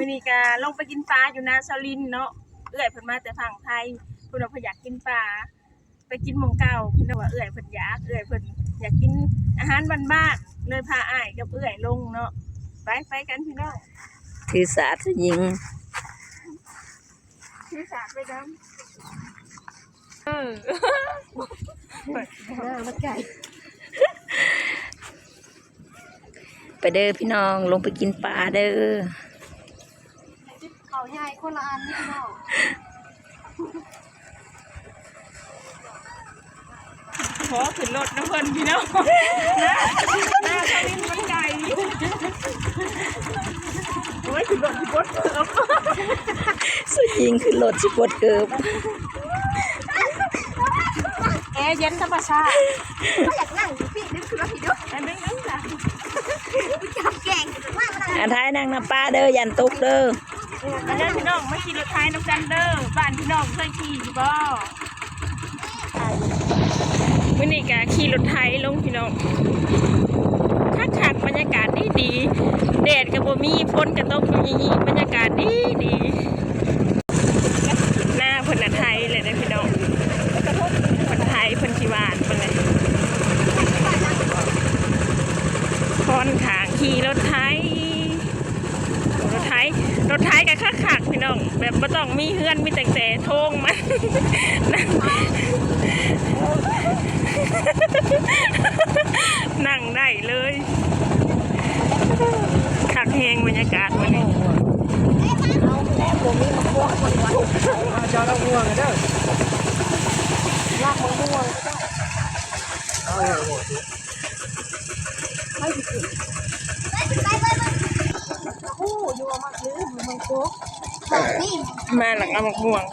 ນີ້ກະລົງໄປກິນປາຢູ່ນາຊາວລິນເນາະ ເອື້ອຍເພິ່ນມາແຕ່ຝັ່ງໄທ ເພິ່ນວ່າເພິ່ນຢາກກິນປາ ໄປກິນໝ່ອງເກົ່າ ພີ່ນ້ອງ ວ່າເອື້ອຍເພິ່ນຢາກ ເອື້ອຍເພິ່ນຢາກກິນອາຫານບ້ານໆ ເລີຍພາອ້າຍກັບເອື້ອຍລົງເນາະ ໄປ ໄປກັນພີ່ນ້ອງ ຖືສາດຜູ້ຍິງ ຖືສາດໄປນຳ ເອີ ໜ້າມັນໄກ ໄປເດີພີ່ນ້ອງ ລົງໄປກິນປາເດີ ເຂົ້າໃຫຍ່ຄົນລະອັນນີ້ພີ່ນ້ອງ ຂໍຂຶ້ນລົດນຳເພິ່ນພີ່ນ້ອງ ໜ້າ ໜ້າທະວິນມັນໄກ ໂອ້ຍ ຂຶ້ນລົດຊິປົດເກີບ ສຸດຍິງຂຶ້ນລົດຊິປົດເກີບ ແອເຢັນທຳມະຊາດ ຂ້ອຍຢາກນັ່ງຢູ່ພີ້ ດຶງຂຶ້ນມາພີ້ດູ ອັນນັ້ນລະ ຈັບແກງ ອັນທ້າຍນັ່ງນຳປ້າເດີ ຢ້ານຕົກເດີ ມາເດີພີ່ນ້ອງ ມາຂີ່ລົດໄຖນຳກັນເດີ ບ້ານພີ່ນ້ອງເຄີຍຂີ່ຢູ່ບໍ່? ມື້ນີ້ກະຂີ່ລົດໄຖລົງພີ່ນ້ອງ ຄັກໆ ບັນຍາກາດດີໆ ແດດກະບໍ່ມີ ຝົນກະຕົກຢູ່ຍີ່ໆ ບັນຍາກາດດີໆ. ໜ້າເພິ່ນນະໄທເລີຍເດ້ພີ່ນ້ອງ ເພິ່ນໄຖ ເພິ່ນຊິຫວ່ານເພິ່ນເລີຍ ຂ້ອນຂ້າງຂີ່ລົດໄຖ ລົດໄຖ ລົດໄຖກະຄັກໆ ພີ່ນ້ອງ ແບບບໍ່ຕ້ອງມີເຮືອນ ມີຕັ້ງແຕ່ໂທງມັນ ນັ່ງໄດ້ເລີຍ. ຄັກແຮງບັນຍາກາດມື້ນີ້ ເອົາແລ້ວ ບໍ່ມີໝາກມ່ວງ ເອົາ ເຈົ້າລະມ່ວງເດີ ລາກໝາກມ່ວງ ເອົາແລ້ວ ໄປ ໄປ ໄປ ໄປ ໄປ ໂອ້ ຢູ່ວ່າມັກລືມມັນໂກ ມາແລ້ວເອົາໝາກມ່ວງ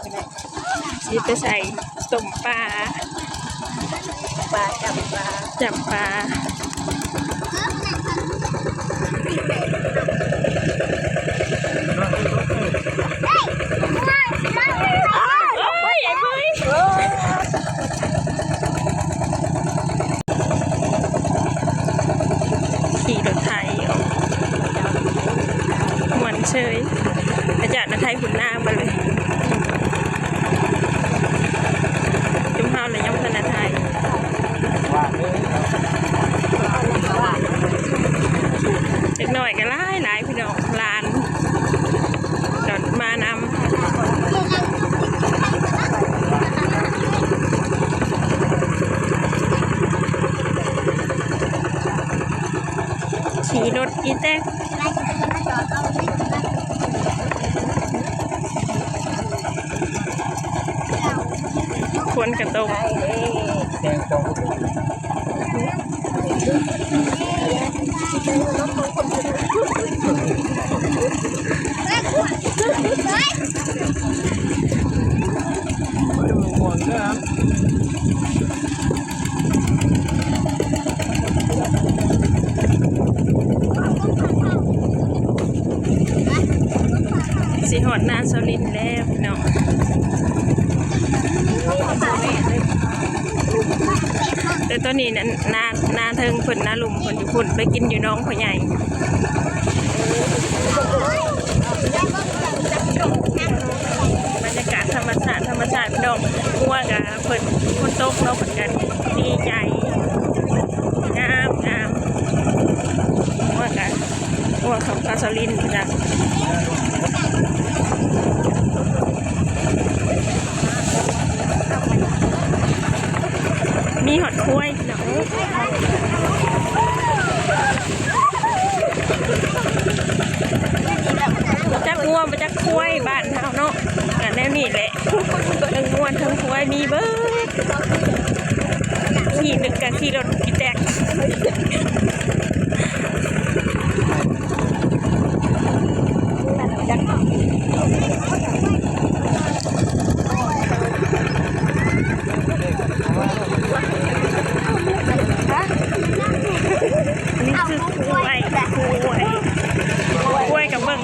ຊິໄປໃສ່ຕົ້ມປາ ປາ ຈ້ຳປາ ຈ້ຳປາ ໂອ້ຍ ໄອ້ເບີຍ ຂີ່ລົດໄຖ ມ່ວນເຊີຍ ອາຈານນະໄທພຸ້ນນາມາເລີຍ ຈຸມເຮົາລະຍັງບໍ່ທັນນະໄທ ເດັກນ້ອຍກະຫຼາຍໆ ພີ່ນ້ອງ ຫຼານ ກໍມານຳ ຂີ່ລົດອີແຕັກ ຝົນກະຕົກ ຊິຮອດນາຊາວລິນແລ້ວພີ່ນ້ອງ ແຕ່ຕອນນີ້ນັ້ນ ນາ ນາເທິງເພິ່ນ ນາລຸ່ມເພິ່ນຢູ່ພຸ້ນ ໄປກິນຢູ່ໜອງພໍ່ໃຫຍ່ ບັນຍາກາດທຳມະຊາດ ທຳມະຊາດພີ່ນ້ອງ ງົວກະ ເພິ່ນຝົນຕົກເນາະ ເພິ່ນກະດີໃຈ ງາມ ງາມ ງົວກະ ງົວຂອງພາສະລິນນະ ມີຮອດຄວາຍພີ່ນ້ອງເອີຍ ຈັກງົວ ຈັກຄວາຍ ບ້ານເຮົາເນາະ ກະແນວນີ້ແຫຼະ ເທິງງົວເທິງຄວາຍມີເບິດ ຂີ່ລົດກະຂີ່ລົດອີແຕັກ ອັນນີ້ຄືຄວາຍ ຄວາຍ ຄວາຍກະເບິ່ງ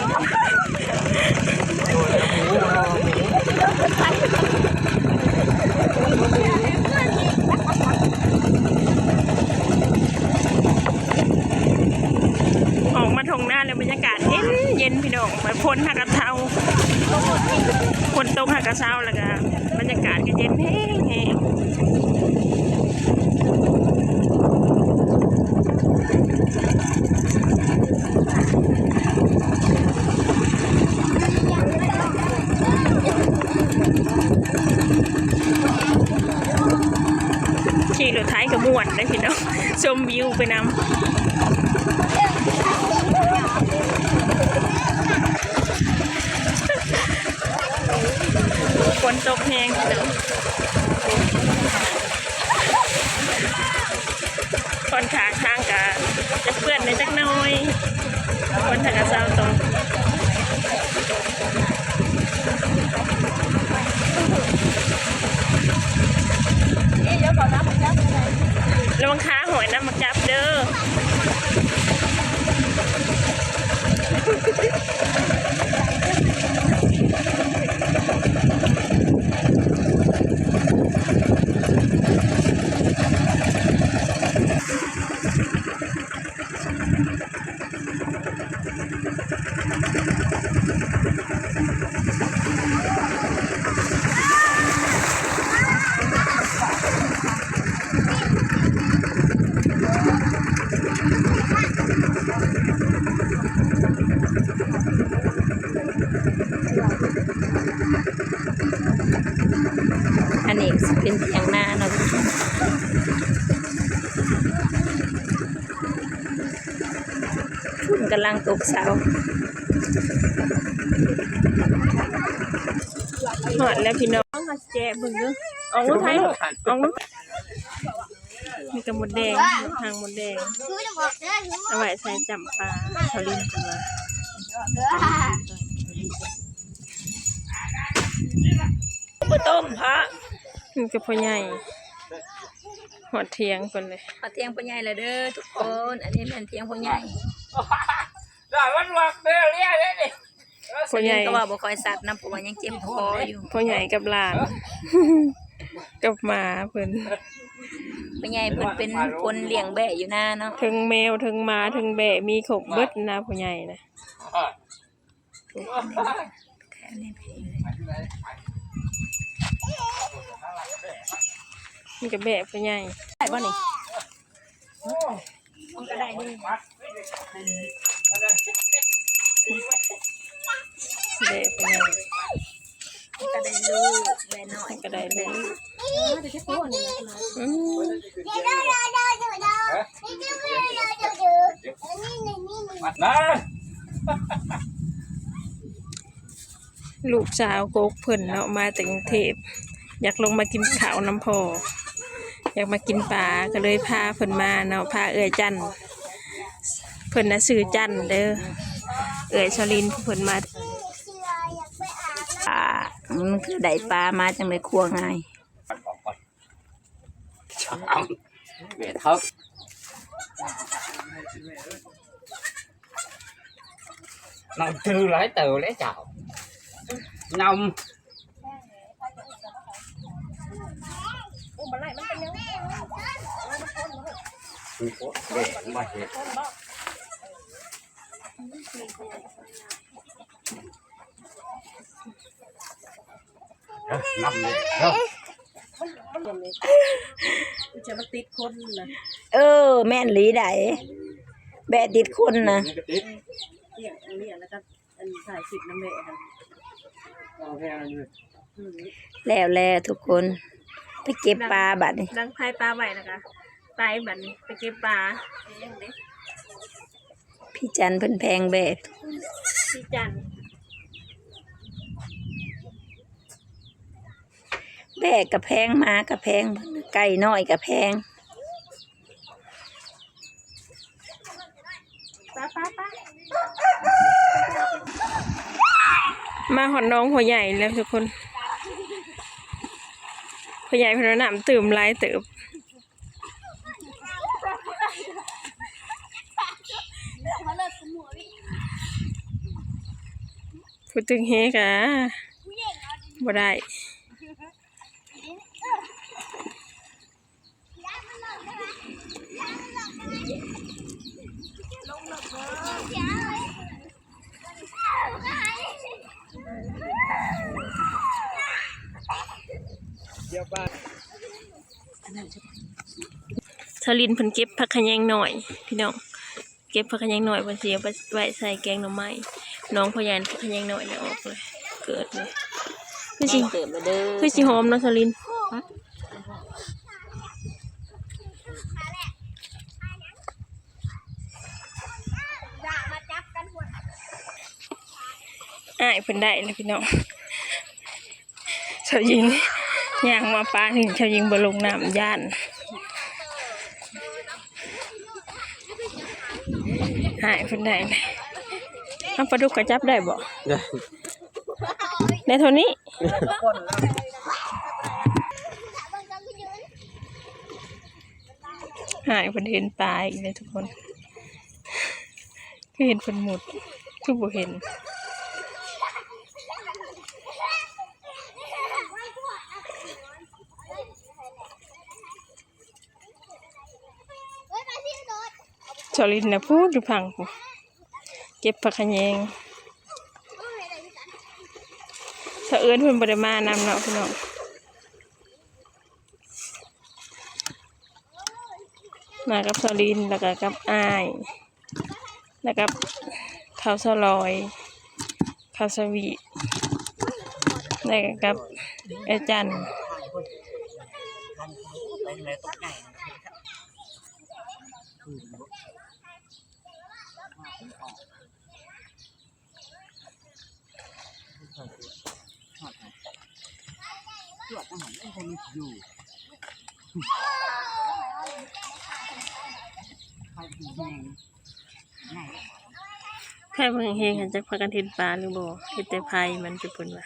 ເ ອອກມາ ຝົນຫາກະເຊົາ ຝົນຕົກຫາກະເຊົາ ແລ້ວກະບັນຍາກາດກະເຢັນແຮງໆ. ຂີ່ລົດໄຖກະມ່ວນເດ້ພີ່ນ້ອງ ຊົມວິວໄປນຳ. ຝົນຕົກແຮງພີ່ນ້ອງ ຂ້ອນຂ້າງທາງກະຈະເປື້ອນແດ່ຈັກໜ້ອຍ ຝົນຫາກະເຊົາຕົກ. ລະວັງຂາຫ້ອຍນຳໝາກຈັບເດີ. ອັນນີ້ຊິເປັນຖຽງນາເນາະ ຝົນກຳລັງຕົກເຊົາ. ຮອດແລ້ວພີ່ນ້ອງ ເຮົາຊິແຈະເບິ່ງເດີ ອອກລົງໄທ ອອກລົງ. ມີກະມົດແດງ ຫາງມົດແດງ ເອົາໄວ້ໃສ່ຈ້ຳປາ ຊາວລິນເພິ່ນວ່າ. ບໍ່ຕົ້ມພະ ນີ້ກະພໍ່ໃຫຍ່ ຮອດຖຽງເພິ່ນເລີຍ ຮອດຖຽງພໍ່ໃຫຍ່ແລ້ວເດີທຸກຄົນ. ອັນນີ້ແມ່ນຖຽງພໍ່ໃຫຍ່ ພໍ່ໃຫຍ່ ກະເວົ້າບໍ່ຄ່ອຍຊັດນຳ ເພາະວ່າຍັງເຈັບຄໍຢູ່ ພໍ່ໃຫຍ່ກັບຫຼານ ກັບໝາເພິ່ນ ພໍ່ໃຫຍ່ເພິ່ນເປັນຄົນລ້ຽງແບ້ຢູ່ນາເນາະ ເທິງແມວ ເທິງໝາ ເທິງແບ້ ມີຄົບເບິດນາພໍ່ໃຫຍ່ນະ. ນີ້ກະແບ້ພໍ່ໃຫຍ່ ໄດ້ບໍ່ນີ້? ມັນກະໄດ້ເດ້ ແບ້ເພິ່ນ ມັນກະໄດ້ລູກ ແບ້ນ້ອຍ ມັນກະໄດ້ລູກ ອືມ ນະ ລູກສາວກົກເພິ່ນເນາະ ມາແຕ່ກຸງເທບ ຢາກລົງມາກິນເຂົ້ານຳພໍ່ ຢາກມາກິນປາ ກະເລີຍພາເພິ່ນມາເນາະ ພາເອື້ອຍຈັນ ເພິ່ນນະຊື່ຈັນເດີ ເອື້ອຍຊາລິນ ເພິ່ນມາ ອາ ມັນຄືໄດ້ປາມາຈັ່ງໄດ້ຄົວງ່າຍ. ສາມ ແມ່ເຖົ້າ ນຳຈື່ຫຼາຍເຕີບແລ້ວເຈົ້າ ນຳ ເອີ ນຳເດ້ເດີ ມັນ ມັນ ມັນຈະມາຕິດຄົນນະ ເອີ ແມ່ນອີ່ຫຼີໃດ໋ ແບ້ຕິດຄົນນະ ມັນກະຕິດ ລ້ຽງ ລ້ຽງແລ້ວກະ ອັນຖ່າຍຄລິບນຳແມ່ຫັ້ນ ເອົາແຮງຢູ່ ອືມ ແລ້ວແຫຼະທຸກຄົນ ໄປເກັບປາບາດນີ້ ດັງໄຟປາໄວ້ແລ້ວກະໄປບາດນີ້ ໄປເກັບປາ ພີ່ຈັນເພິ່ນແພງແບ້ ພີ່ຈັນ ແບ້ກະແພງ ໝາກະແພງ ໄກ່ນ້ອຍກະແພງ ໄປ ໄປ ໄປ ມາຮອດໜອງຫົວໃຫຍ່ແລ້ວທຸກຄົນ ຫົວໃຫຍ່ເພິ່ນວ່ານ້ຳຕື່ມຫຼາຍເຕີບ ຜູ້ຕຶງເຮກະບໍ່ໄດ້ ລົງເລິກເດີ ສາວລິນເພິ່ນເກັບຜັກຂະແຍງນ້ອຍພີ່ນ້ອງ ເກັບຜັກຂະແຍງນ້ອຍ ເພິ່ນຊິເອົາໄປໄວ້ໃສ່ແກງໜໍ່ໄມ້. ນ້ອງພໍ່ໃຫຍ່ຜັກຂະແຍງນ້ອຍນີ້ອອກເລີຍ ເກີດເລີຍ ຄືຊິ ໃຫຍ່ເຕີບແລ້ວເດີ ຄືຊິຫອມເນາະສາວລິນ. ຮະ? ອ້າຍເພິ່ນໄດ້ແລ້ວພີ່ນ້ອງ. ເຈົ້າຍິງຍ່າງມາປານີ້ ເຈົ້າຍິງບໍ່ລົງນ້ຳ ຢ້ານ. ອ້າຍເພິ່ນໄດ້ແລ້ວ. ເອົາ ປາດຸກກໍຈັບໄດ້ບໍ່? ໄດ້ ໄດ້ເທົ່ານີ້. ອ້າຍເພິ່ນເຫັນປາອີກແລ້ວທຸກຄົນ. ຄືເຫັນເພິ່ນມຸດ ຄືບໍ່ເຫັນ. ສາວລິນນະ ພຸ້ນຢູ່ຝັ່ງພຸ້ນ ເກັບຜັກຂະແຍງ. ສາວເອີ້ນເພິ່ນບໍ່ໄດ້ມານຳເນາະພີ່ນ້ອງ. ມາກັບສາວລິນ ແລ້ວກໍກັບອ້າຍ ແລ້ວກັບທ້າວສາວລອຍ ທ້າວສະຫວີດ ແລ້ວກໍກັບເອື້ອຍຈັນ. ໃຜເບິ່ງແຮງໆ ຫັ້ນ ຈັກພາກັນເຮັດປາຫຼືບໍ່ ເຮັດແຕ່ໄພມັນ ເພິ່ນວ່າ.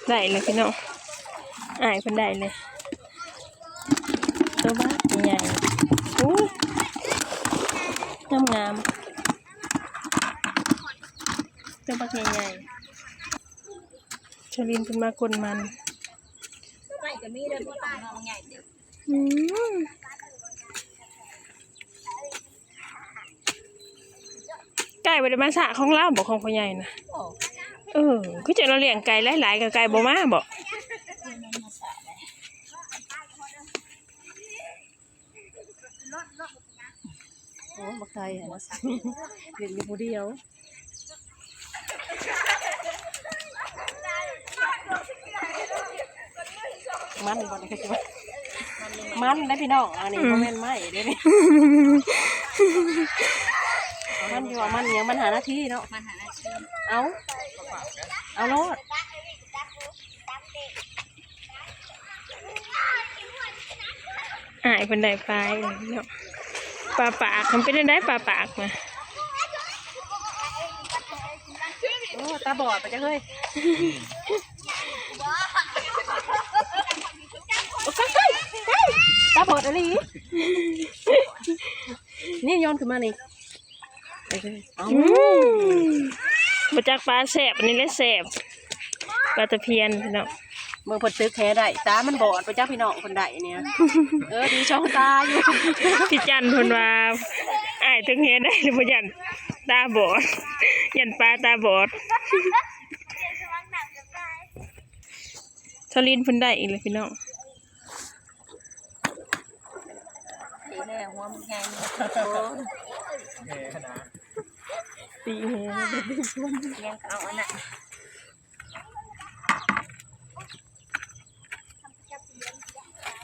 ໄດ້ແລ້ວພີ່ນ້ອງ ອ້າຍເພິ່ນໄດ້ເລີຍ ໂຕບັກໃຫຍ່. ໂອ້ຍ ງາມໆ ໂຕບັກໃຫຍ່ໆ. ສາວລິນເພິ່ນມາກົນມັນ ໄກ່ກໍມີເດີ ປານ້ອງໃຫຍ່. ອືມ ໄກ່ບໍ່ໄດ້ມາສະຂອງລາວບໍ ຂອງພໍ່ໃຫຍ່ນະ? ເອີ ຄືຈັ່ງລາວລ້ຽງໄກ່ຫຼາຍໆ ກໍໄກ່ບໍ່ມາບໍ? ໂອ້ ບັກໄທຫັ້ນ ຫຼິ້ນຢູ່ຜູ້ດຽວ. ມັນບໍ່ໄດ້ ມັນໄດ໋ພີ່ນ້ອງ ອັນນີ້ ອືມ ບໍ່ແມ່ນໄມ້ເດ້ນີ້ ມັນຢູ່ວ່າມັນຫຍັງ ມັນຫາໜ້າທີ່ເນາະ ມັນຫາໜ້າທີ່ ເອົາ ເອົາໂລດ. ອ້າຍເພິ່ນໄດ້ປາອີກແລ້ວເນາະ ປາປາກ ມັນເປັນຈັ່ງໃດປາປາກນະ? ໂອ້ ຕາບອດປະຈັກເຮີ້ຍ ຕາບອດອີ່ຫຼີ ນີ້ໂຍນຂຶ້ນມານີ້. ເອີ ອືມ ບໍ່ຈັກປາແຊບ ອັນນີ້ແຫຼະແຊບ ປາຕະພຽນພີ່ນ້ອງ. ເບິ່ງເພິ່ນຕຶກແຫໄດ້ ຕາມັນບອດບໍ່ຈັກພີ່ນ້ອງ ເພິ່ນໄດ້ນີ້ ເອີ ດີສອງຕາຢູ່ ພີ່ຈັນເພິ່ນວ່າ ອ້າຍຕຶກແຫໄດ້ ຫຼືບໍ່ຢ້ານຕາບອດ ຢ້ານປາຕາບອດ. ສາວລິນເພິ່ນໄດ້ອີກແລ້ວພີ່ນ້ອງ. ຕີແນ່ ຫົວບັກໃຫຍ່ ໂອ້ຍ ແຫ່ຂະໜາດ ຕີແຫ່ແມ່ນຫຍັງກໍເອົາອັນນັ້ນ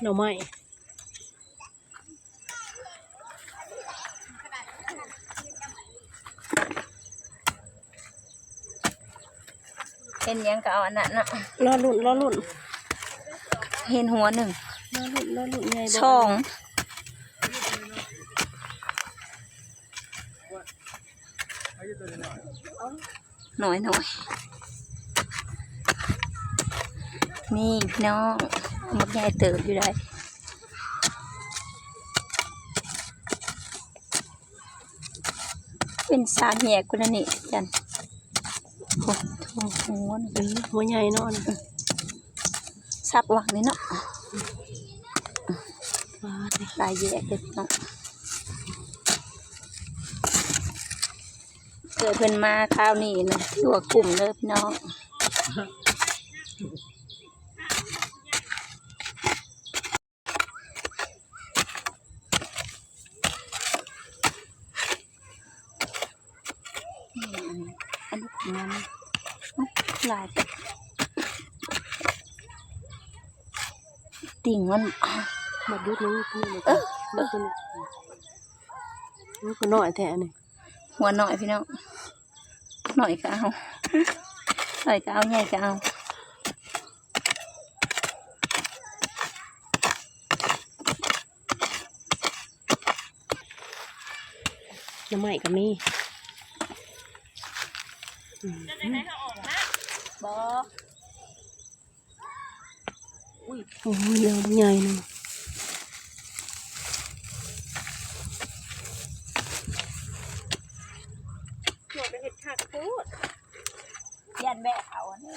ໜໍ່ໄມ້. ເຫັນຫຍັງກໍເອົາອັນນັ້ນເນາະ ລໍລຸ້ນ ລໍລຸ້ນ ເຫັນຫົວໜຶ່ງ ລໍລຸ້ນ ລໍລຸ້ນ ໃຫຍ່ບໍ່ ສອງ ນ້ອຍໆ ນີ້ພີ່ນ້ອງ ບັກໃຫຍ່ເຕີບຢູ່ໄດ໋ ເປັນສາກແຍກພຸ້ນນະນີ້ຈັນ ໂອ້ ໂອ້ ຫົວ ເອີ ຫົວໃຫຍ່ເນາະ ສັບຫວ່າງນີ້ເນາະ ປາດ ຫຼາຍແຍກເດ້ພີ່ນ້ອງ. ເພິ່ນມາຄາວນີ້ນະ ລວກກຸ້ງເດີພີ່ນ້ອງ. ອັນນີ້ງາມ ຫຼາຍ ຕິ່ງມັນ ບັກດຸກນີ້ ເອີ ມັນຕົວນ້ອຍແທ້ອັນນີ້. ຫົວນ້ອຍພີ່ນ້ອງ ນ້ອຍກໍເອົາ ນ້ອຍກໍເອົາ ໃຫຍ່ກໍເອົາ. ໜໍ່ໄມ້ກໍມີ ອືມ ບໍ່. ໂອ້ຍ ດອກໃຫຍ່ນະ ເຮັດຄັກໂພດ ຢ້ານແບະເອົາອັນນີ້.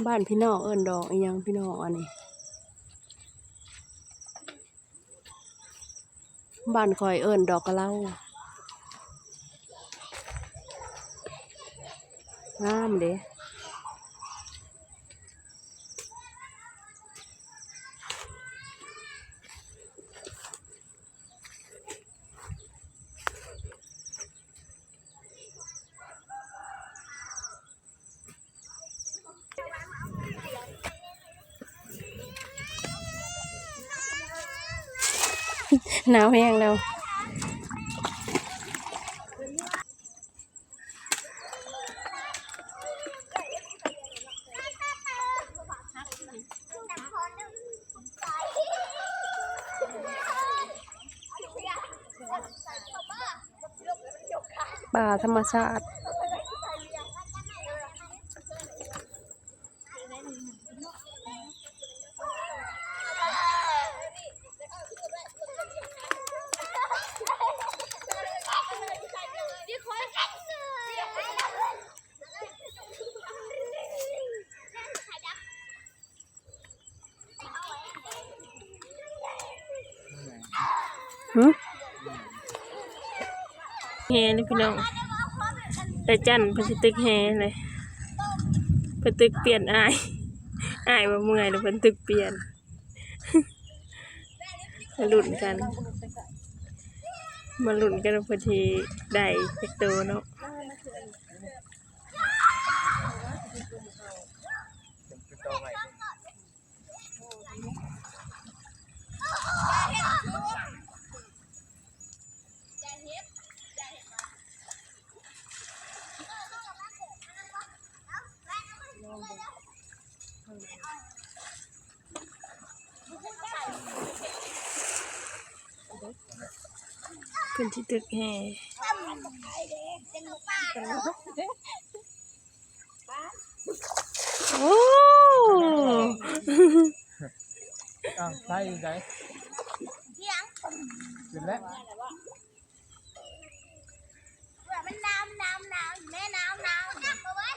ບ້ານພີ່ນ້ອງເອີ້ນດອກອີ່ຫຍັງພີ່ນ້ອງອັນນີ້? ບ້ານຂ້ອຍເອີ້ນດອກກະເລົາ ງາມເດ. ໜາວແຮງແລ້ວ. ປ່າທຳມະຊາດ. ຫື? ແຫ່ເລີຍພີ່ນ້ອງ ຕາຈັນເພິ່ນຊິຕຶກແຫ່ເລີຍ ເພິ່ນຕຶກປ່ຽນອ້າຍ ອ້າຍວ່າເມື່ອຍແລ້ວ ເພິ່ນຕຶກປ່ຽນ. ມາລຸ້ນກັນ ມາລຸ້ນກັນວ່າເພິ່ນຊິໄດ້ຈັກໂຕເນາະ. ເພິ່ນຊິຕຶກແຫ່. ໂອ້ ອ້າວ ໃສ່ຢູ່ໃສ? ຂຶ້ນແລ້ວ. ມັນໜາວ ໜາວ ໜາວ ແມ່ ໜາວ ໜາວ ໜາວ ເອົາໄວ້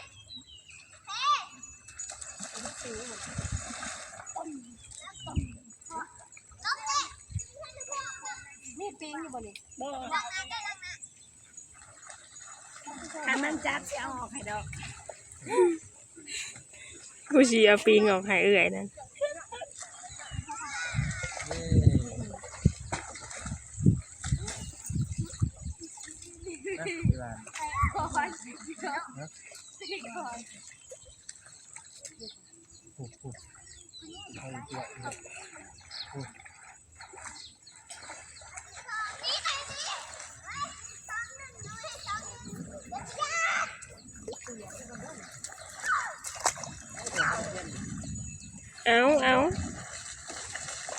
ເອີ ມີປີງຢູ່ບໍ່ນີ້? ບໍ່ ຄັນມັນຈັບຊິເອົາອອກໃຫ້ດອກ. ກູຊິເອົາປີງອອກໃຫ້ເອື້ອຍນັ້ນ. ເອົາ ເອົາ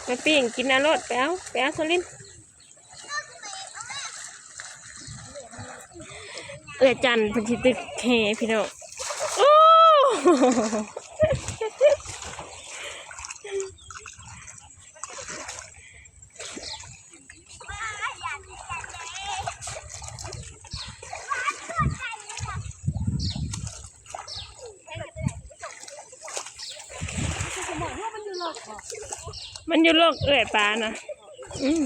ມາປີ້ງກິນເອົາໂລດ ໄປເອົາ ໄປເອົາ ໂຊລິນ. ເອື້ອຍຈັນເພິ່ນຊິຕຶກແຫ່ພີ່ນ້ອງ. ໂອ້ ເ ມັນຢູ່ເລິກເອື້ອຍປານະ. ອືມ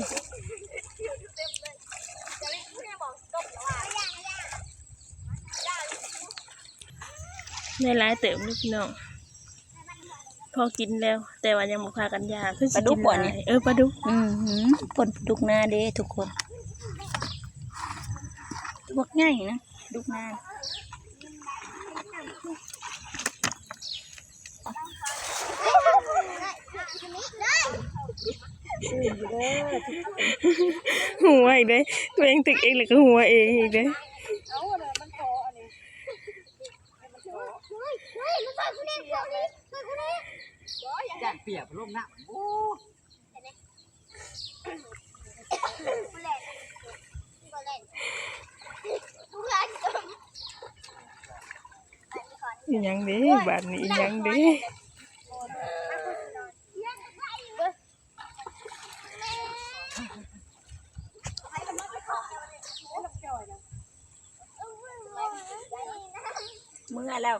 ໄດ້ຫຼາຍເຕີບເດ້ພີ່ນ້ອງ. ພໍກິນແລ້ວ ແຕ່ວ່າຍັງບໍ່ພາກັນຢາ ຄືຊິກິນຫຼາຍ. ປາດຸກບໍ່ນີ້? ເອີ ປາດຸກ. ອືມ ປົ່ນປາດຸກນາເດ້ທຸກຄົນ. ບັກໃຫຍ່ນະ ປາດຸກນາ. ຫົວອີກເດ້ ຕົວເອງຕຶກເອງແລ້ວກໍຫົວເອງອີກເດ້. ຢ້ານເປຍພັດລົມນະ. ໂອ້ ອີ່ຫຍັງເດ້ ບາດນີ້ອີ່ຫຍັງເດ້. ເມື່ອແລ້ວ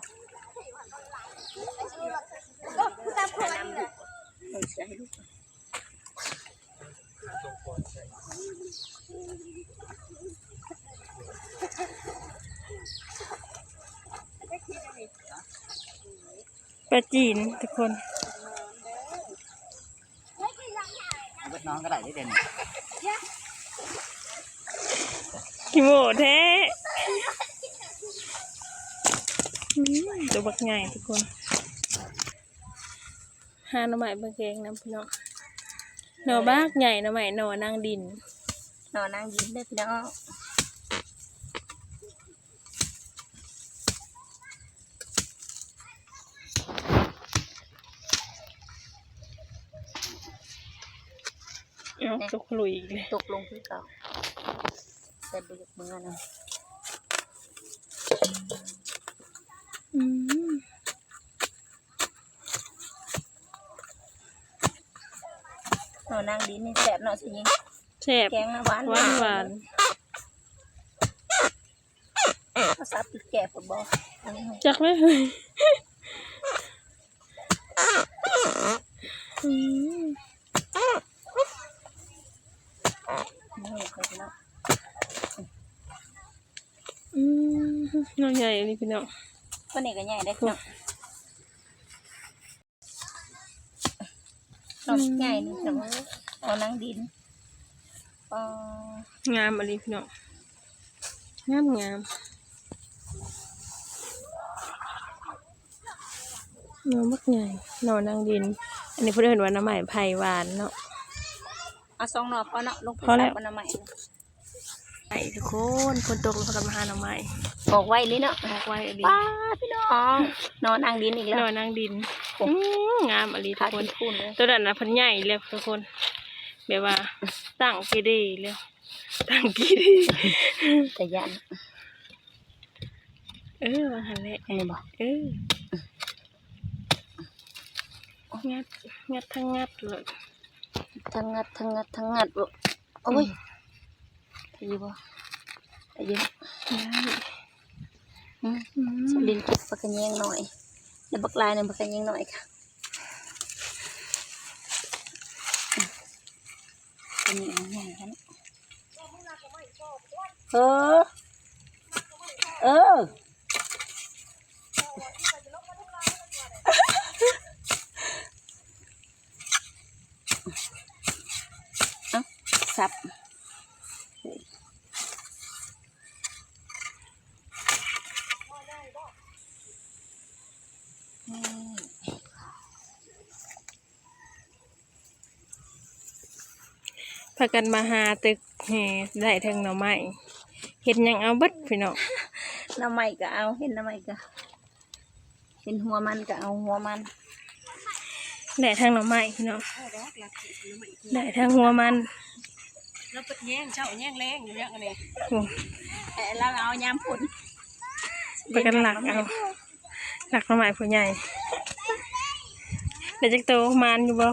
ປາຈີນທຸກຄົນ. ເອົາເບິດໜອງກໍໄດ້ເດ້ ດຽວນີ້ ຂີ້ໂມ້ແທ້. ອືມ ຕົວບັກໃຫຍ່ທຸກຄົນ. ຫາໜໍ່ໄມ້ມາແກງນຳພີ່ນ້ອງ. ໜໍ່ບັກໃຫຍ່ ໜໍ່ໄມ້ ໜໍ່ນາງດິນ ໜໍ່ນາງດິນເດີພີ່ນ້ອງ. ເອົ້າ ຕົກລຸຍອີກແລ້ວ ຕົກລົງຄືເກົ່າ ແຕ່ບໍ່ຢາກເມືອນຳ. ອືມ ໜໍ່ນາງດິນນີ້ແຊບເນາະ ຊິຍິງ ແຊບ ແກງນະ ຫວານ ຫວານ ຫວານ. ເອົາສັບຕິດແກ້ພຸ້ນບໍ່? ຈັກແຫຼະ ອືມ ອືມ ໜໍ່ໃຫຍ່ອີ່ຫຼີພີ່ນ້ອງ. ໂຕນີ້ກໍໃຫຍ່ເດ້ພີ່ນ້ອງ. ໜໍ່ໃຫຍ່ນີ້ພີ່ນ້ອງເອີຍ ໜໍ່ນາງດິນ. ອໍ ງາມອີ່ຫຼີພີ່ນ້ອງ ງາມໆ ໜໍ່ບັກໃຫຍ່ ໜໍ່ນາງດິນ. ອັນນີ້ເພິ່ນເອີ້ນວ່າໜໍ່ໄມ້ໄຜ່ຫວານເນາະ. ເອົາສອງໜໍ່ພໍເນາະ ລົງໄປ ພໍແລ້ວ ສັບເອົາໜໍ່ໄມ້. ໄປທຸກຄົນ ຝົນຕົກແລ້ວພາກັນມາຫາໜໍ່ໄມ້. ອອກໄວເລີຍເນາະ ອອກໄວອີ່ຫຼີ. ປ້າ ພີ່ນ້ອງ ໜໍ່ນາງດິນອີກແລ້ວ ໜໍ່ນາງດິນ. ໂອ້ ອືມ ງາມອີ່ຫຼີທຸກຄົນ. ຕົວນັ້ນນະເພິ່ນໃຫຍ່ແລ້ວທຸກຄົນ ແບບວ່າຕັ້ງເກເດແລ້ວ ຕັ້ງເກເດ ຕາຢ້ານ. ເອີ ວ່າຫັ້ນແຫຼະ ອັນນີ້ບໍ່? ເອີ ງັດ ງັດທັງງັດໂລດ ທັງງັດ ທັງງັດ ທັງງັດ. ໂອ້ຍ ອືມ ໄດ້ຢູ່ບໍ່? ໄດ້ຢູ່ ໄດ້. ອືມ ອືມ ສະລິນເກັບປາກກະແຍງນ້ອຍ ແລ້ວບັກລາຍໜຶ່ງປາກກະແຍງນ້ອຍກະ ອືມ ຕົວນີ້ມັນໃຫຍ່ແທ້ເນາະ. ເອີ ເອີ ເອົ້າ ສັບ ນີ້ ພາກັນມາຫາຕຶກແຮ່ໄດ້ທັງໜໍ່ໄມ້ ເຫັນຫຍັງເອົາເບິດພີ່ນ້ອງ. ໜໍ່ໄມ້ກໍເອົາ ເຫັນໜໍ່ໄມ້ກໍ ເຫັນຫົວມັນກໍເອົາຫົວມັນ. ໄດ້ທັງໜໍ່ໄມ້ພີ່ນ້ອງ ໄດ້ທັງຫົວມັນ. ລາວເປີດແຍງເຊົ້າແຍງແລງຢູ່ແລ້ວອັນນີ້. ໂອ້ ແຕ່ລາວເອົາຍາມຝົນ ພາກັນລັກເອົາ ລັກໜໍ່ໄມ້ຜູ້ໃຫຍ່. ໄດ້ຈັກໂຕ ໝານຢູ່ບໍ່?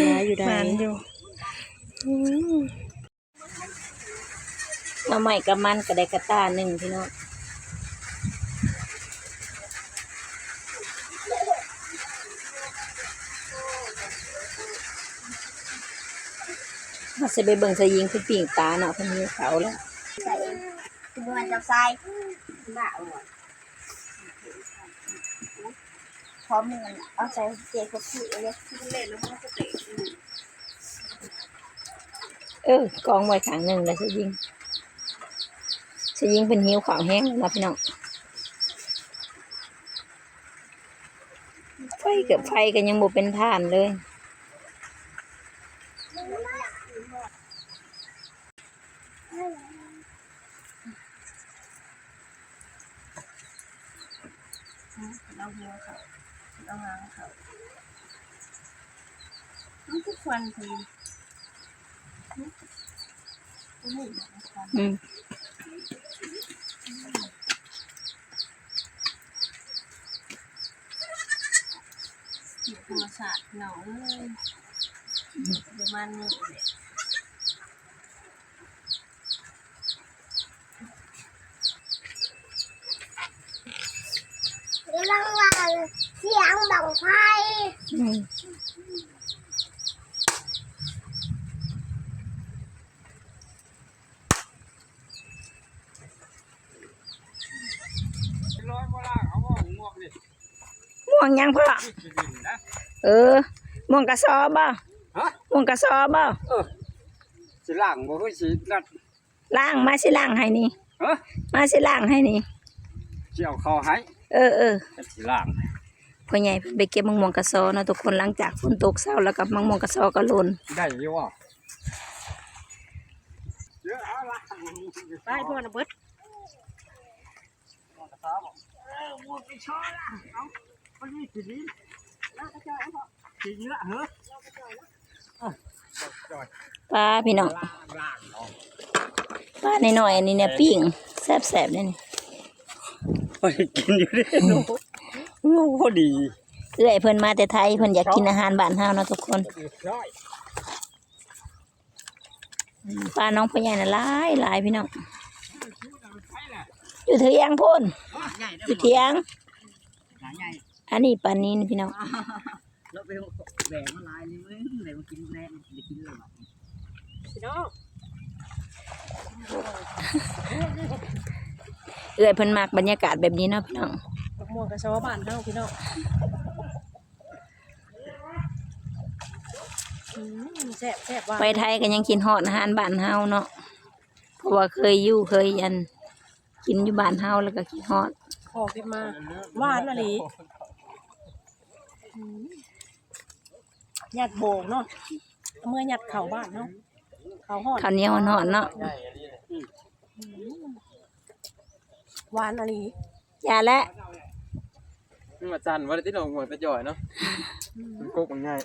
ຫຼາຍຢູ່ໃດ ໝານຢູ່. ອືມ ໜໍ່ໄມ້ກັບມັນກໍໄດ້ກະຕ່າໜຶ່ງພີ່ນ້ອງ. ຊິໄປເບິ່ງຊາຍຍິງເພິ່ນປີ້ງປາເນາະ ເພິ່ນຫິວເຂົ້າແລ້ວ. ໃສ່ ຄືບໍ່ແມ່ນເຈົ້າຊາຍ ບ້າບໍ່ ພ້ອມມັນເອົາໃສ່ເຈກົບຄືເລີຍ. ເອີ ກອງໄວ້ຂ້າງໜຶ່ງແລ້ວຊາຍຍິງ ຊາຍຍິງເພິ່ນຫິວເຂົ້າແຮງເນາະພີ່ນ້ອງ. ໄຟກໍ ໄຟກໍຍັງບໍ່ເປັນຖ່ານເລີຍ. ເອົາຫົວເຂົ້າ ເອົາຫາງເຂົ້າ ມັນຄືຄວັນຄື ອືມ ຢູ່ທຳມະຊາດພີ່ນ້ອງເອີຍ ປະມານນີ້ແຫຼະ. ກຳລັງວ່າສຽງບັ້ງໄຟ. ອືມ ມ່ວງຫຍັງພໍ່? ເອີ ມ່ວງກະຊໍບໍ່? ຮະ? ມ່ວງກະຊໍບໍ່? ເອີ ຊິລ້າງບໍ່ ຄືຊິລັດ ລ້າງ ມາຊິລ້າງໃຫ້ນີ້. ຮະ? ມາຊິລ້າງໃຫ້ນີ້ ຊິເອົາເຂົ້າໃຫ້. ເອີໆ ຊິລ້າງ. ພໍ່ໃຫຍ່ເພິ່ນໄປເກັບໝາກມ່ວງກະຊໍເນາະທຸກຄົນ ຫຼັງຈາກຝົນຕົກເຊົາແລ້ວກໍໝາກມ່ວງກະຊໍກໍຫຼົ່ນ. ໄດ້ຢູ່ບໍ່? ໄປທົ່ວນະເບິດ. ປາພີ່ນ້ອງ ປານ້ອຍໆ ອັນນີ້ແນວປີ້ງແຊບໆ ເດ້ນີ້. ໄປກິນຢູ່ເດ້ ໂອ້ ພໍດີ ເອື້ອຍເພິ່ນມາແຕ່ໄທ ເພິ່ນຢາກກິນອາຫານບ້ານເຮົາເນາະທຸກຄົນ. ປາໜອງພໍ່ໃຫຍ່ນະຫຼາຍໆ ພີ່ນ້ອງ ຢູ່ເຖິງພຸ້ນ ຢູ່ຖຽງ. ອັນນີ້ປານິນພີ່ນ້ອງ ລາວໄປແບກມາຫຼາຍນີ້ ເອີຍ ໄດ້ມາກິນແລ້ວ ໄດ້ກິນແລ້ວ. ພີ່ນ້ອງ ເອື້ອຍເພິ່ນມັກບັນຍາກາດແບບນີ້ເນາະພີ່ນ້ອງ ໝາກມ່ວງກະຊໍບ້ານເຮົາພີ່ນ້ອງ. ອືມ ແຊບໆ ວ່າ ໄປໄທກໍຍັງຄິດຮອດອາຫານບ້ານເຮົາເນາະ ເພາະວ່າເຄີຍຢູ່ ເຄີຍ ອັນ ກິນຢູ່ບ້ານເຮົາ ແລ້ວກໍຄິດຮອດ. ພໍເກັບມາ ຫວານອີ່ຫຼີ. ອືມ ຍັດໂບກເນາະ ເອົາເມືອຍັດເຂົ້າບ້ານເຮົາ ເຂົ້າຮ້ອນ ເຂົ້າໜຽວຮ້ອນໆ ເນາະ. ອືມ ຫວານອີ່ຫຼີ. ຢ່າແຫຼະ ມັນວ່າຊັ້ນບໍ່ໄດ້ຕິດອອກໝວກຕະຈ່ອຍເນາະ. ອືມ ມັນກົກມັນງ່າຍ.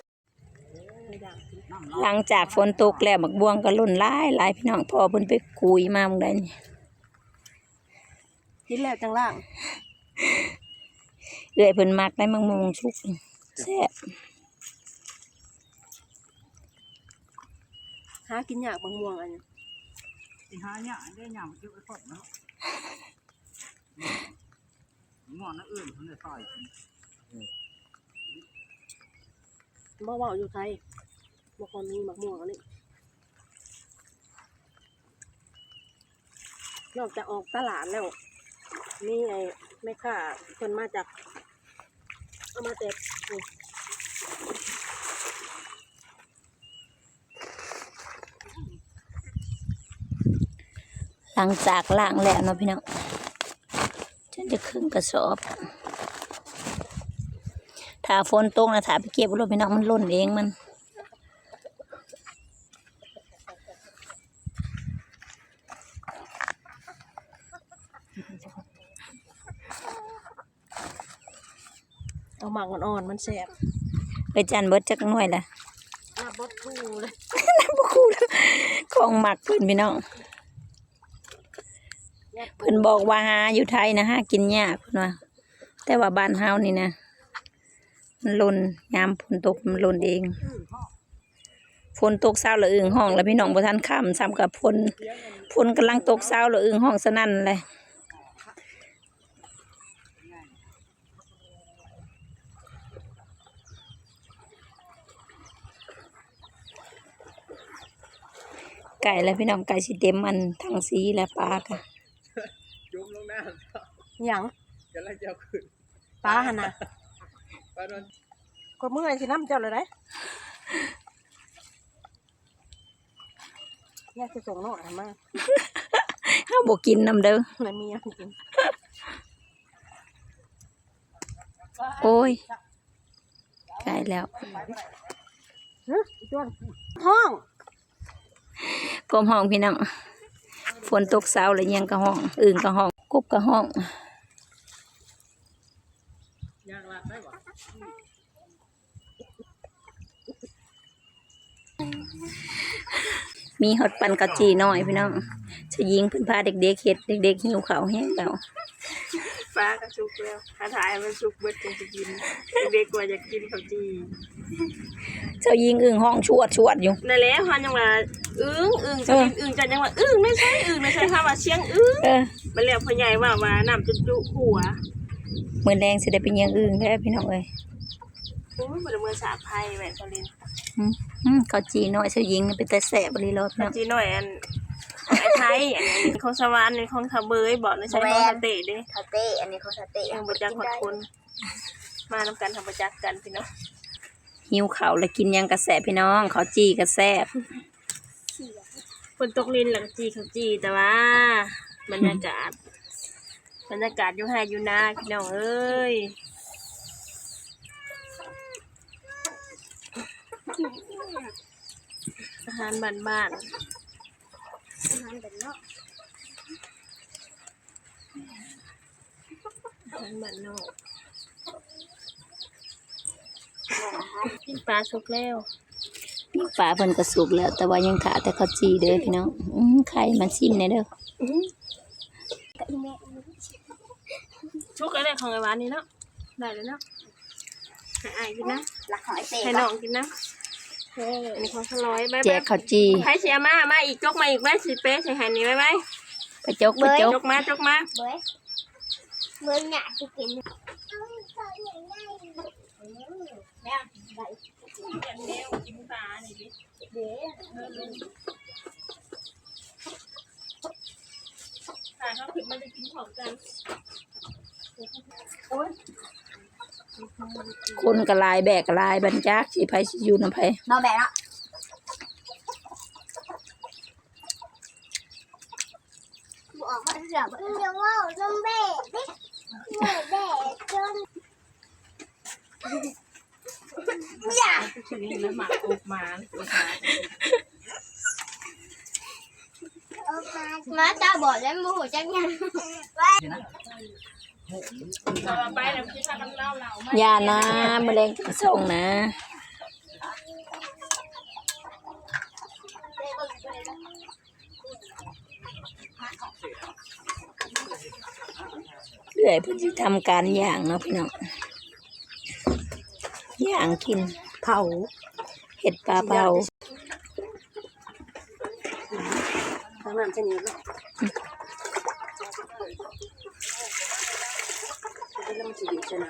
ຫຼັງຈາກຝົນຕົກແລ້ວ ໝາກບວງກໍຫຼົ່ນຫຼາຍໆ ພີ່ນ້ອງ ພໍ່ເພິ່ນໄປກຸຍມາມື້ໃດນີ້. ກິນແລ້ວຈັ່ງລ້າງ. ເອື້ອຍເພິ່ນມັກໄດ໋ ໝາກມ່ວງສຸກ ແຊບ. ຫາກິນຍາກໝາກມ່ວງອັນນີ້ ຊິຫາຍາກເດ້ ຍາມເກັບໄວ້ຄອບເນາະ. ໝາກມ່ວງນະເອື້ອຍເພິ່ນໄດ້ຊອຍ ບໍ່ເວົ້າຢູ່ໄທ ບໍ່ຄ່ອຍມີໝາກມ່ວງອັນນີ້. ນອກຈາກອອກຕະຫຼາດແລ້ວ ມີໄອ້ແມ່ຄ້າເພິ່ນມາຈາກ ເອົາມາແຕ່ ຫຼັງຈາກລ້າງແລ້ວເນາະພີ່ນ້ອງ ຈົນຈະເຄິ່ງກະສອບ. ຖ້າຝົນຕົກນະ ຖ້າໄປເກັບໂລດພີ່ນ້ອງ ມັນຫຼົ່ນເອງມັນ. ເອົາໝາກອ່ອນໆ ມັນແຊບ. ເອີຍ ຈັນເບິດຈັກໜ່ວຍລະ? ນັບບໍ່ຄູ່ເລີຍ ນັບບໍ່ຄູ່ເລີຍ ຂອງມັກເພິ່ນພີ່ນ້ອງ. ເພິ່ນບອກວ່າຫາຢູ່ໄທນະ ຫາກິນຍາກເພິ່ນວ່າ ແຕ່ວ່າບ້ານເຮົານີ້ນະ ມັນຫຼົ່ນ ຍາມຝົນຕົກມັນຫຼົ່ນເອງ. ຝົນຕົກເຊົ້າລະອຶ່ງຮ້ອງລະພີ່ນ້ອງ ບໍ່ທັນຄ່ຳຊ້ຳກັບຝົນ ຝົນກຳລັງຕົກເຊົ້າລະອຶ່ງຮ້ອງສະນັ້ນແຫຼະ. ເ ໃກ້ແລ້ວພີ່ນ້ອງ ໃກ້ຊິເຕັມອັນຖັງສີແລ້ວ ປາກະຈຸ່ມລົງນ້ຳ. ຫຍັງ? ກຳລັງຈະເອົາຂຶ້ນ ປາຫັ້ນນະ. ປານອນ ຂ້ອຍເມື່ອຍຊິນຳເຈົ້າແລ້ວໃດ໋. ຢາກຊິສົ່ງນ້ອງໃຫ້ມາ ເຮົາບໍ່ກິນນຳເດີ ໃຫ້ເມຍກິນ. ໂອ້ຍ ໃກ້ແລ້ວ. ຮະ ອີ່ຈວນ ຮ້ອງ ກົບຮ້ອງພີ່ນ້ອງ. ຝົນຕົກເຊົາແລ້ວ ຫຍັງກະຮ້ອງ ອຶ່ງກະຮ້ອງ ກົບກະຮ້ອງ. ມີຮອດປັ່ນເຂົ້າຈີ່ນ້ອຍພີ່ນ້ອງ. ຊາວຍິງເພິ່ນພາເດັກໆເຮັດ ເດັກໆຫິວເຂົ້າແຮງແລ້ວ. ປາກະສຸກແລ້ວ ຖ້າຖ້າໃຫ້ມັນສຸກເບິດຈຶ່ງຊິກິນ. ເດັກໆວ່າຢາກກິນເຂົ້າຈີ່. ຊາວຍິງອຶ່ງຮ້ອງຊວດໆຢູ່. ນັ້ນແຫຼະ ເຮົາຍັງວ່າອຶ່ງ ອຶ່ງ ຊາວຍິງອຶ່ງ ເຈົ້າຍັງວ່າອຶ່ງໃນໃສ ອຶ່ງໃນໃສ ຖ້າວ່າສຽງອຶ່ງ. ເອີ ບັດແລ້ວພໍ່ໃຫຍ່ເວົ້າວ່ານ້ຳຈຸໆຫົວ. ມື້ແລງຊິໄດ້ໄປຍິງອຶ່ງແທ້ພີ່ນ້ອງເອີຍ. ໂອ້ຍ ບໍ່ໄດ້ເມືອສາກໄຟແວ່ນສະລິນ. ອືມ ອືມ ເຂົ້າຈີ່ນ້ອຍຊາວຍິງເປັນຕາແຊບອີ່ຫຼີໂລດເນາະ. ເຂົ້າຈີ່ນ້ອຍອັນ ຂອງອ້າຍໄທ ອັນນີ້ຂອງສະຫວານ ນີ້ຂອງທາເບີຍບໍ ໃນໃສ ບໍ່ແມ່ນ ຂອງສະເຕະເດ້ ສະເຕະ ອັນນີ້ຂອງສະເຕະ. ຍັງບໍ່ຈັກຮອດຄົນ ມານຳກັນ ເຮົາບໍ່ຈັກກັນພີ່ນ້ອງ. ຫິວເຂົ້າແລ້ວກິນຫຍັງກະແຊບພີ່ນ້ອງ ເຂົ້າຈີ່ກະແຊບ. ຝົນຕົກລິນແລ້ວກະຈີ່ເຂົ້າຈີ່ ແຕ່ວ່າບັນຍາກາດ ອືມ ບັນຍາກາດຢູ່ໄຮ່ຢູ່ນາພີ່ນ້ອງເອີຍ. ອາຫານບ້ານໆ ອາຫານບ້ານນອກ ອາຫານບ້ານນອກ. ປີ້ງປາສຸກແລ້ວ ປີ້ງປາເພິ່ນກະສຸກແລ້ວ ແຕ່ວ່າຍັງຖ້າແຕ່ເຂົ້າຈີ່ເດີພີ່ນ້ອງ. ອືມ ໄຂ່ມາຊິມແດ່ເດີ. ອືມ ສຸກແລ້ວເດ້ ຂອງອ້າຍຫວານນີ້ເນາະ. ໄດ້ແລ້ວເນາະ ໃຫ້ອ້າຍກິນນຳ ລັກຂອງອ້າຍເຕ້ ໃຫ້ນ້ອງກິນນຳ. ເອີ ອັນນີ້ຂອງສະຫຼອຍ ໄປໆ ແຈກເຂົ້າຈີ່. ໃຜຊິເອົາມາ ມາອີກ ຈົກມາອີກ ໄວ້ຊິເປໃສ່ໃຫ້ນີ້ ໄວ້ໆ. ໄປຈົກ ໄປຈົກ ຈົກມາ ຈົກມາ ເບີຍ ເບີຍ ຢາກຊິກິນ. ແມວກິນໄປ ແມວກິນປານີ້ເດ້. ຖ້າເຮົາຂຶ້ນມາໄດ້ກິນພ້ອມກັນ. ໂອ້ຍ ຄົນກະຫຼາຍ ແບກກະຫຼາຍ ບັດຈັກຊິໃຜຊິຢູ່ນຳໃຜເນາະ ແບກເນາະ. ບໍ່ອອກມາເທື່ອ ຢ່າເວົ້ານຳແບກເດ້ ແບກຈົນ ຢ່າ ນີ້ລະໝາກກົບມາ ໝາຕາບອດແລ້ວ ບໍ່ຮູ້ຈັກຫຍັງ. ຢ່ານະ ມື້ແລງຈະສົ່ງນະ. ເອື້ອຍເພິ່ນຊິທຳການຍ່າງເນາະພີ່ນ້ອງ ຍ່າງກິນ ເຜົາ ເຮັດປາເຜົາ. ທາງນັ້ນຊະນີ້ເນາະ ແລ້ວມັນຊິເປັນຊະນະ.